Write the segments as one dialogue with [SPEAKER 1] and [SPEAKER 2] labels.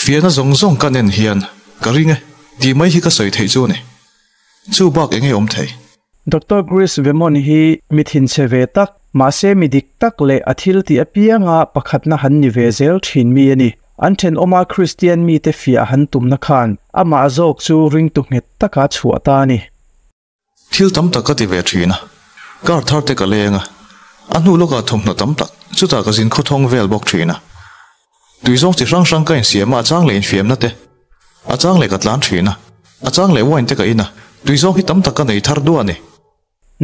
[SPEAKER 1] Fiahna zawng zawng kan en hian ka ring e tih mai hi ka sawi theih chu a ni. Chu bak enge awm thei?
[SPEAKER 2] Doctor Chris Vemon hi mi thinchhe ve tak, mahse mi dik tak leh a thil tih apianga pakhatna han ni ve zel thin mi a ni. An thenawma Kristian mite fiah han tumna khan amah zawk chu ringtu nghet taka chhuah ta a ni.
[SPEAKER 1] Thil tam tak ka ti ve thin a, car thar te ka leng a, a hnu lawkah thawmhnaw tam tak chutah ka zin khawthawng vel bawk thin a. Tui zawng chi hrang hrang ka insiam a, a chang leh infiamna te, a chang leh ka tlan thin a, a chang leh wine te ka in a, tui zawng hi tam tak ka nei thar duah a ni.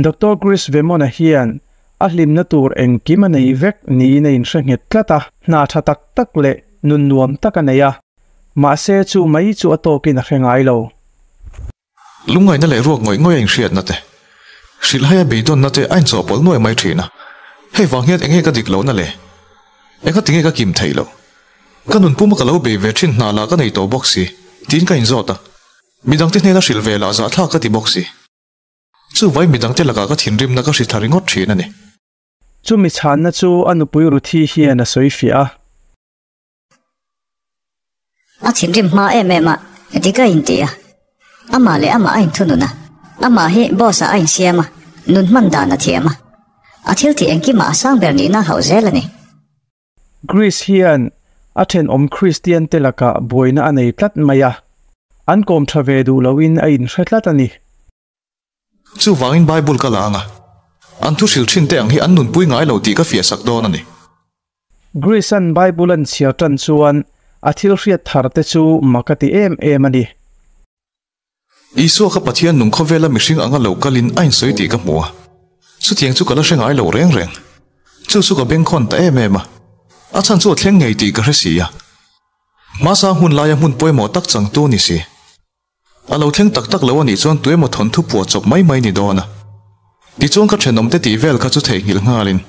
[SPEAKER 2] Doctor Chris Vemona hian a hlimna tur engkim a nei vek niin a inhre nghet tlat a, hna tha tak tak leh nun nuam tak a nei a, mahse chu mai chu a tawkin a hre ngai lo.
[SPEAKER 1] Lungngaihna leh ruak ngawih ngawih a inhriatna te, hrilhhaia beidawnna te a inchawhpawlh nuai mai thin a. Hei vang hian enge ka dik lohna le? Enga tinge ka kim theih loh? Ka nun puma ka lo bei ve thin hna lah ka nei tawh bawk si, tiin ka inzawt a. Midangte hnena hrilh ve lah zahthlak ka ti bawk si. Chuvai midangte lakah ka thinrimna ka hri thla ringawt thin a ni.
[SPEAKER 2] Chumi chhanna chu a nupui Ruthi hian a sawi fiah a.
[SPEAKER 3] A thinrim hma em em a, dik a inti a. Amah leh amah a inthunun a, amah hi boss ah a insiam a, nun hman dan a thiam a. A thil tih engkimah a sang ber nihna a hauh zel a ni.
[SPEAKER 2] Greece hian a thenawm Kristian te lakah buaina a nei tlat mai a, an kawm tha ve duh loin a inhre tlat a ni.
[SPEAKER 1] Chuvangin Bible ka la ang a, an thu hril thin te ang hi an nunpui ngai lo tih ka fiah sak dawn a ni.
[SPEAKER 2] Greece-an Bible an chhiar tan chuan a thil hriat thar te chu mak a ti em em a ni.
[SPEAKER 1] Isua kha Pathian nung khawvela mihring anga lo kalin a insawi tih ka hmu a, chutiang chu ka la hre ngai lo reng reng. Chu chu ka bengkhawn ta em em a, a chhan chu a thleng ngei tih ka hre si a. Hmasa hmun laia hmun pawimawh tak changtu ni si. A lo thleng tak tak lo a nih chuan tuemaw thawnthu puah chawp mai mai ni dawn a. Tichuan ka thenawmte tih vel kha chu theihnghilh nghalin,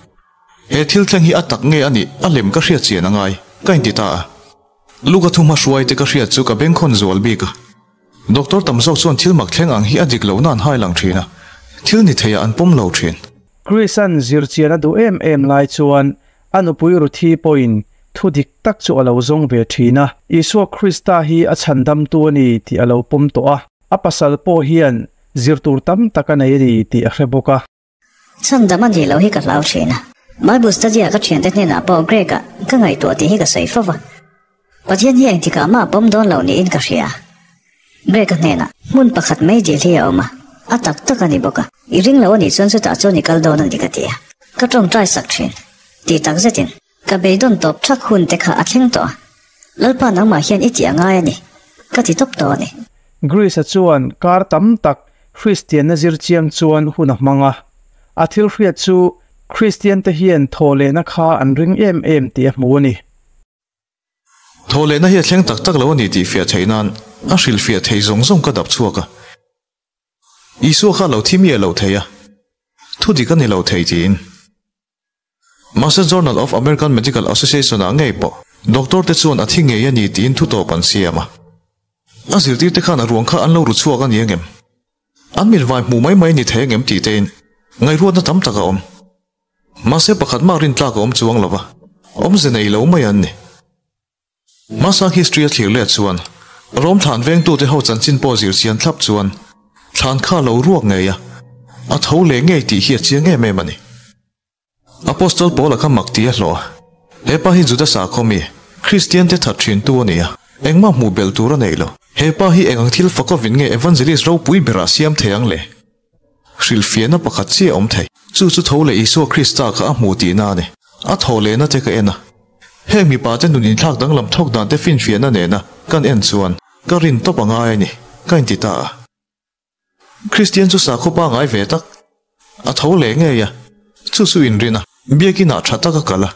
[SPEAKER 1] He thil thleng hi a tak nge a nih a lem ka hriat chian a ngai, ka inti ta a. Luka thu hmahruai te ka hriat chu ka bengkhawn zual bik a. Doctor tam zawk chuan thil mak thleng ang hi a dik lohna an hai lang thin a, thil ni theiah an pawm lo thin.
[SPEAKER 2] Chris-a'n zirchian a duh em em lai chuan A nupui Ruthi pawhin thu dik tak chu a lo zawng ve thin a. Isua Krista hi a chhandamtu a ni tih a lo pawm tawh a. A pasal pawh hian zir tur tam tak a nei a ni tih a hre bawk a.
[SPEAKER 3] Chhandam a nih loh hi ka hlau thin a. Bible study-ah ka thiante hnenah pawh Greg-ah ka ngaihtuah tih hi ka sawi fo va. Pathian hi engtikah mah pawm dawn lo niin ka hria. Greg-a hnenah hmun pakhat mai dil hi a awm a, a tak tak a ni bawk a, i ring lo a nih chuan chutah chuan i kal dawn a ni ka ti a. Ka tawngtai sak thin. Ti tak zetin, ka beidawn tawp thak hun te kha a thleng tawh a, Lalpa nangmah hian i tih a ngai a ni, ka ti tawp tawh a ni.
[SPEAKER 2] Greece-a chuan kar tam tak Kristianna zir chiang chuan hun a hmang a. A thil hriat chu Kristiante hian thawhlehna kha an ring em em tih a hmu a ni.
[SPEAKER 1] Thawhlehna hi a thleng tak tak lo a ni tih fiah theih nan a hrilhfiah thei zawng zawng ka dap chhuak a. Isua kha lo thi miah lo thei a, thu dik a ni lo thei tiin. Mahse Journal of American Medical Association ah ngei pawh doctor te chuan a thi ngei a ni tiin thu tawp an siam a. A zirtir te khan a ruang kha an lo ru chhuak a ni angem? An mit vai hmuh mai mai ni thei angem tih tein ngaihruatna tam tak a awm. Mahse pakhat mah rintlak a awm chuang lo va, awmze nei lo mai an ni. Hmasa history a thlir let chuan Rome thlan vengtute ho chanchin pawh zir chian thlap chuan thlan kha lo ruak ngei a, a tho leh ngei tih hi a chiang em em a ni. Apostle Paula kha mak tih a hlawh a, hepa hi Juda sakhaw mi, Kristian te that thintu a ni a, engmah hmuh belh tur a nei lo. Hepa hi eng ang thil fakovin nge evangelist ropui berah siam thei ang le? Hrilhfiahna pakhat chiah a awm thei. Chu chu tho leh Isua Krista kha a hmu tihna a ni. A thaw lehna te ka en a. Heng mipa te nun inthlak danglam thawk dan te finfiahna nena kan en chuan ka rin tawp a ngai a ni, ka inti ta a. Kristian chu sakhaw pa ngai ve tak. A tho leh ngei a. Chu chu inrin a. Biakinah tha tak a kal a.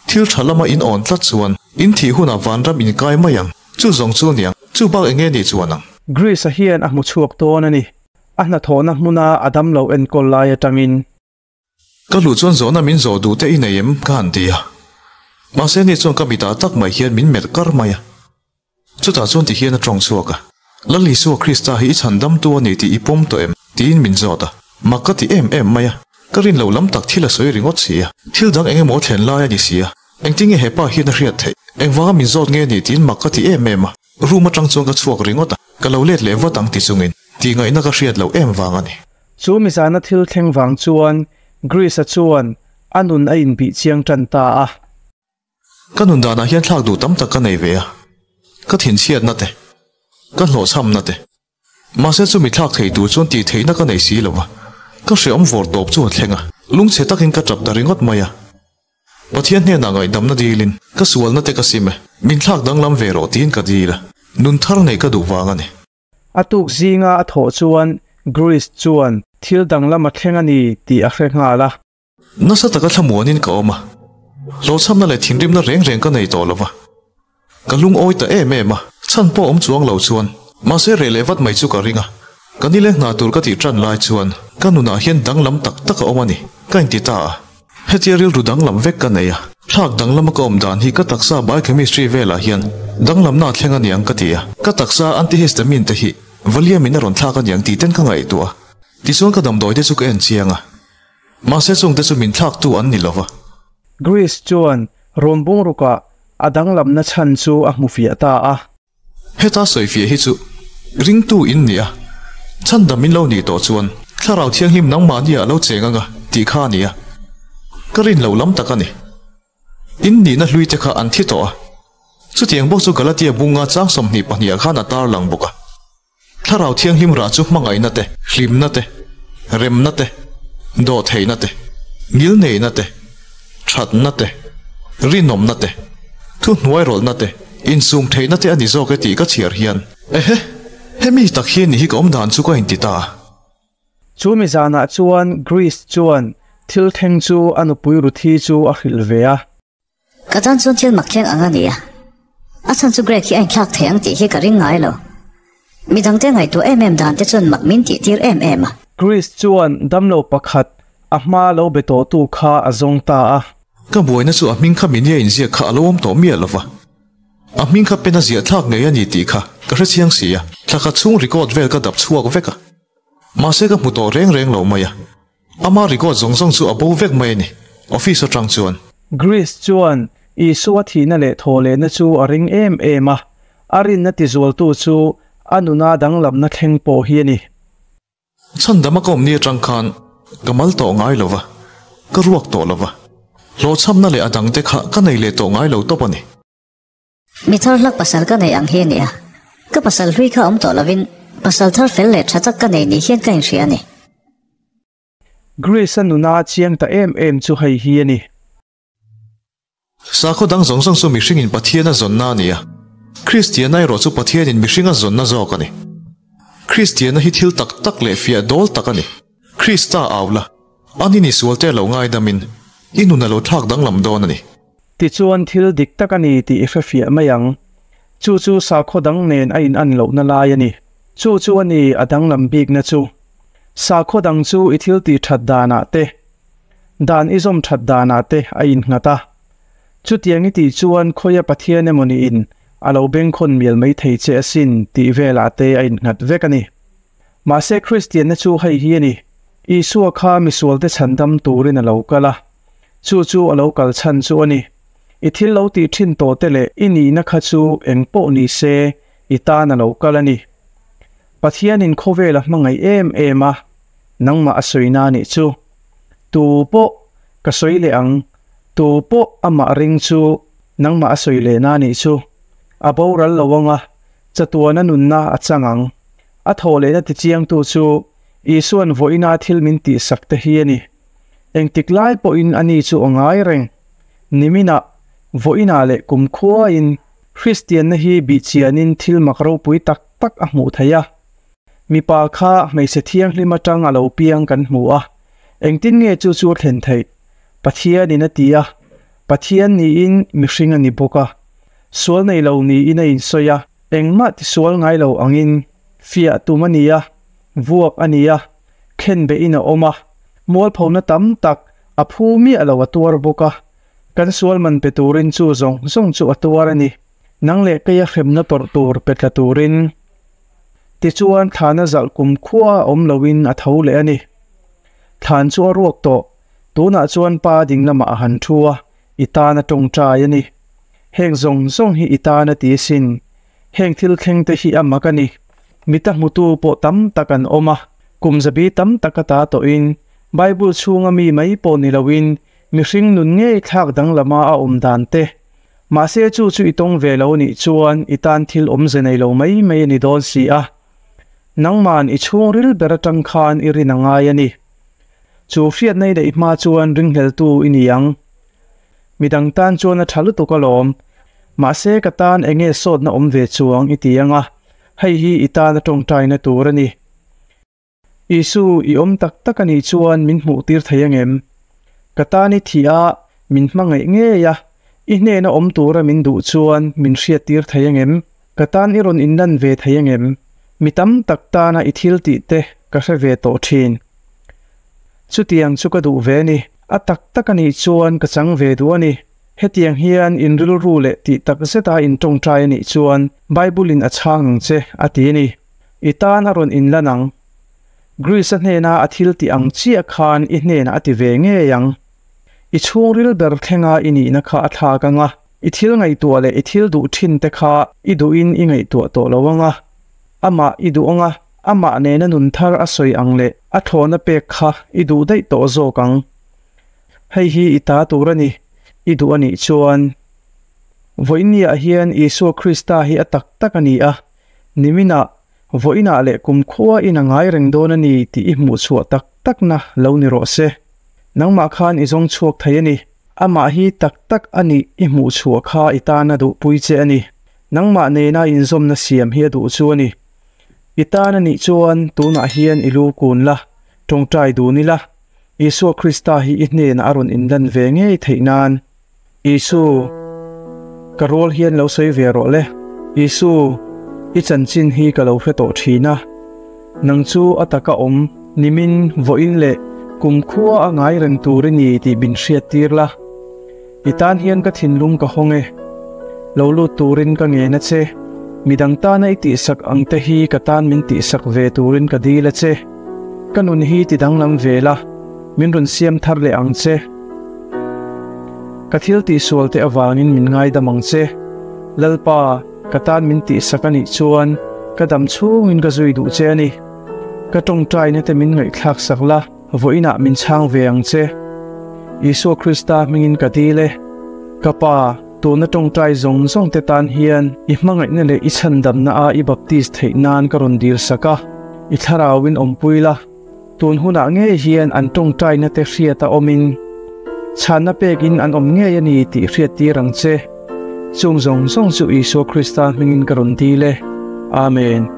[SPEAKER 1] Thil tha lama in awn tlat chuan in thih hunah vanram in kai mai ang. Chu zawng chu aniang, chu bak enge nih chuan ang.
[SPEAKER 2] Greece-a hian a hmu chhuak dawn a ni. A hnathawhna hmuna a damlo enkawl lai atangin.
[SPEAKER 1] Ka hluh chuan zawhna min zawh duh te i nei em? ka han ti a. Mahse ni chuan ka mitah tak mai hian min melh kar mai a. Chutah chuan ti hian a tawng chhuak a, Lal Isua Krista hi i chhandamtu a ni tih i pawm tawh em? tiin min zawt a. Mak ka ti em em mai a, ka rin loh lam tak thil a sawi ringawt si a, thil dang eng emaw thlen lai a ni si a, engtin nge hepa hian a hriat theih? Engvanga min zawt nge ni tiin mak ka ti em em a, room atang chuan ka chhuak ringawt a, ka lo let leh vat ang ti chungin tih ngaihna ka hriat loh em vang a ni.
[SPEAKER 2] Chu mizana thil thleng vang chuan Greece-a chuan a nun a inbih chiang tan ta a.
[SPEAKER 1] Ka nun danah hian thlak duh tam tak ka nei ve a, ka thinchhiatna te, ka hlawhchhamna te, Mahse chumi thlak thei tur chuan tih theihna ka nei si lo va, ka hreawm vawr tawp chu a thleng a, lungchhe takin ka tap ta ringawt mai a. Pathian hnenah ngaihdamna dilin ka sualna te ka sim e, min thlak danglam ve rawh tiin ka dil a, nun thar neih ka duh vang a ni.
[SPEAKER 2] A tuk zinga a thawh chuan Greece chuan thil danglam a thleng a ni tih a hre nghal a.
[SPEAKER 1] Nasa taka thlamuanin ka awm a, hlawhchhamna leh thinrimna reng reng ka nei tawh lo va. Ka lungawi ta em em a, chhan pawh awm chuang lo chuan mahse reh leh vat mai chu ka ring a. Ka nileng hna tur ka tih tan lai chuan ka nunah hian danglam tak tak a awm a ni, ka inti ta a. Hetia rilru danglam vek ka nei a, thlak danglama ka awm dan hi ka taksa biochemistry velah hian danglamna a thleng a niang ka ti a. Ka taksa antihistamine te hi Valium in a rawn thlak a niang tih ten ka ngaihtuah a. Tichuan ka damdawi te chu ka en chiang a. Mahse chungte chu min thlaktu an ni lova.
[SPEAKER 2] Greece chuan rawn bungrukah a danglamna chhan chu a hmu fiah ta a.
[SPEAKER 1] Heta sawifiah hi chu ringtu in ni a, chhandam in lo nih tawh chuan Thlarau Thianghlim nangmahni ah lo cheng anga tih kha a ni a. Ka rin lo lam tak a ni. In nihna hlui te kha an thi tawh a. Chutiang bawk chu Galatia bunga chang 22 ah khan a tarlang bawk a. Thlarau Thianghlim rah chu hmangaihna te, hlimna te, remna te, dawhtheihna te, ngilneihna te, thatna te, rinawmna te, thuhnuairawlhna te, insumtheihna te a ni zawk e tih ka chhiar hian, Ehe, hemi tak hi ni hi ka awm dan chu ka inti ta a.
[SPEAKER 2] Chu mi zanah chuan Greece chuan thil thleng chu a nupui Ruthi chu a hrilh ve a.
[SPEAKER 3] Ka tan chuan thil mak thleng ang a ni a, a chhan chu Greg hi a inthlak thei ang tih hi ka ring ngai lo. Midangte ngaihtuah em em dan te chuan mak min tih tir em em a.
[SPEAKER 2] Chris chuan damlo pakhat a hma lo be tawhtu kha a zawng ta a.
[SPEAKER 1] Ka buaina chu a hming kha minia inziak kha a lo awm tawh miah lo va. A hming kha pen a ziah thlak ngei a ni tih kha ka hre chiang si a. Thla khat chhung record vel ka dap chhuak vek a. Mahse ka hmu tawh reng reng lo mai a. Ama record zawng zawng chu a bo vek mai a ni, office atang chuan.
[SPEAKER 2] Greece chuan Isua thihna leh thawhlehna chu a ring em em a, a rinna tizualtu chu a nuna danglamna thleng pawh hi a ni.
[SPEAKER 1] Chhandama ka awmni atang khan ka mal tawh ngai lo va, ka ruak tawh lo va, hlawhchhamna leh a dangte kha ka nei leh tawh ngai lo tawp a ni.
[SPEAKER 3] Mi thar hlak pasal ka nei ang hi a ni a, ka pasal hlui kha awm tawh lovin pasal thar fel leh tha tak ka nei ni hian ka inhria a ni.
[SPEAKER 2] Greece-a nuna chiang ta em em chu hei hi a ni.
[SPEAKER 1] Sakhaw dang zawng zawng chu mihringin Pathian a zawnna a ni a, Kristianna erawh chu Pathianin mihring a zawnna zawk a ni. Kristianna hi thil tak tak leh fiah dawl tak a ni. Krista au la, ani ni sualte a lo ngaidamin i nun a lo thlak danglam dawn a ni.
[SPEAKER 2] Tichuan thil dik tak a ni tih i hrefiah mai ang. Chu chu sakhaw dang nen a in an lohna lai a ni. Chu chu a ni a danglam bikna chu. Sakhaw dang chu i thil tih that danah te, dan i zawm that danah te a innghat a. Chutiang i tih chuan khawia Pathian emaw niin a lo bengkhawn mial mai thei che asin tih velah te a innghat vek a ni. Mahse Kristianna chu hei hi a ni, Isua kha misualte chhandam turin a lo kal a. Chu chu a lo kal chhan chu a ni. I thil lo tih thin tawh te leh i nihna kha chu eng pawh ni se i tan a lo kal a ni. Pathianin khawvel a hmangaih em em a, nangmah a sawi na nih chu. Tu pawh ka sawi leh ang, tu pawh amah ring chu nangmah a sawi leh na nih chu. A boral lo ang a, chatuana nunna a chang ang. A thawh lehna tichiangtu chu Isua'n vawiina thil min tihsak te hi a ni. Engtik lai pawhin a ni chu a ngai reng. Niminah, vawiinah leh kumkhuain Kristianna hi bihchianin thil mak ropui tak tak a hmuh theih a. Mipa kha hmeichhe thianghlim atang a lo piang kan hmu a. Engtin nge chu chu a thlen theih? Pathianin a ti a. Pathian niin mihring a ni bawk a. Sual nei lo niin a insawi a. Engmah tisual ngai lo angin fiah tum a ni a, vuak a ni a. Khenbehin a awm a, mualphona tam tak a phu miah lo a tuar bawk a, kan sual man pe turin chu zawng zawng chu a tuar a ni, nang leh keia hremna tawrh tur pe tla turin. Tichuan thlana zalh kum khua awm loin a tho leh a ni. Thlan chu a ruak tawh, tunah chuan pa ding lamah a han thu a, i tan a tawngtai a ni. Heng zawng zawng hi i tan a ti asin. Heng thil thleng te hi a mak a ni. Mita hmutu pawh tam tak an awm a, kum zabi tam tak ata tawhin Bible chhunga mi mai pawh ni loin mihring nun ngei thlak danglama a awm dan te. Mahse chu chu i tawng ve lo nih chuan i tan thil awmze nei lo mai mai a ni dawn si a. Nangman i chhungril ber atang khan i rin a ngai a ni. Chu hriatna i neih hma chuan ringhleltu i ni ang. Midang tan chuan a tha lutuk alawm. Mahse ka tan enge sawtna awm ve chuang i ti ang a, hei hi i tan a tawngtaina tur a ni. Isu, i awm tak tak a nih chuan min hmuh tir thei angem? Ka tan i thih a, min hmangaih ngei a, i hnena awm tura min duh chuan min hriat tir thei angem? Ka tan i rawn inlan ve thei angem? Mi tam tak tana i thil tih te ka hre ve tawh thin. Chutiang chu ka duh ve a ni. A tak tak a nih chuan ka chang ve duh a ni. Hetiang hian in rilru leh tih tak zeta in tawngtai a nih chuan Bible-in a chhang ang che, a ti a ni. I tan a rawn inlan ang. Greece-a hnena a thil tih ang chiah khan i hnenah a ti ve ngei ang. I chhungril ber thlenga i nihna kha a thlak ang a, i thil ngaihtuah leh i thil duh thin te kha i duhin i ngaihtuah tawh lo ang a. Amah i duh ang a, amah nena nun thar a sawi ang leh a thlawhna pek kha i duh daih tawh zawk ang. Hei hi i ta tur a ni, i duh a nih chuan. Vawiinniah hian Isua Krista hi a tak tak a ni a, niminah, vawiinah leh kumkhua in a ngai reng dawn a ni tih i hmuh chhuah tak takna lo ni rawh se. Nangmah khan i zawng chhuak thei a ni. Amah hi tak tak a nih i hmuh chhuah kha i tana duhpui che a ni. Nangmah nena inzawmna siam hi a duh chu a ni. I tan a nih chuan tunah hian i lu kun la, tawngtai dun ila, Isua Krista hi i hnenah a rawn inlan ve ngei theih nan. Isu, ka rual hian lo sawi ve rawh le. Isu, i chanchin hi ka lo hre tawh thin a. Nang chu a taka awm, nimin, vawiin leh kumkhua a ngai reng tur i ni tih min hriattir la. I tan hian ka thinlung ka hawng e. Lo lut turin ka ngen a che. Midang tana i tihsak ang te hi ka tan min tihsak ve turin ka dil a che. Ka nun hi ti danglam ve la, min rawn siam thar leh ang che. Ka thil tihsual te avangin min ngaidam ang che. Lalpa, ka tan min tihsak a nih chuan ka dam chhungin ka zui duh che a ni. Ka tawngtaina te min ngaihthlak sak la. Vawiinah min chhang ve ang che. Isua Krista hmingin ka dil e. Ka Pa, tuna tawngtai zawng zawng te tan hian i hmangaihna leh i chhandamna a i baptis theih nan ka rawn dil sak a, i thlarauin awmpui la. Tun hunah ngei hian an tawngtaina te hriat a awmin, chhanna pekin an awm ngei a ni tih hriattir ang che. Chung zawng zawng chu Isua Krista hmingin ka rawn dil e. Amen.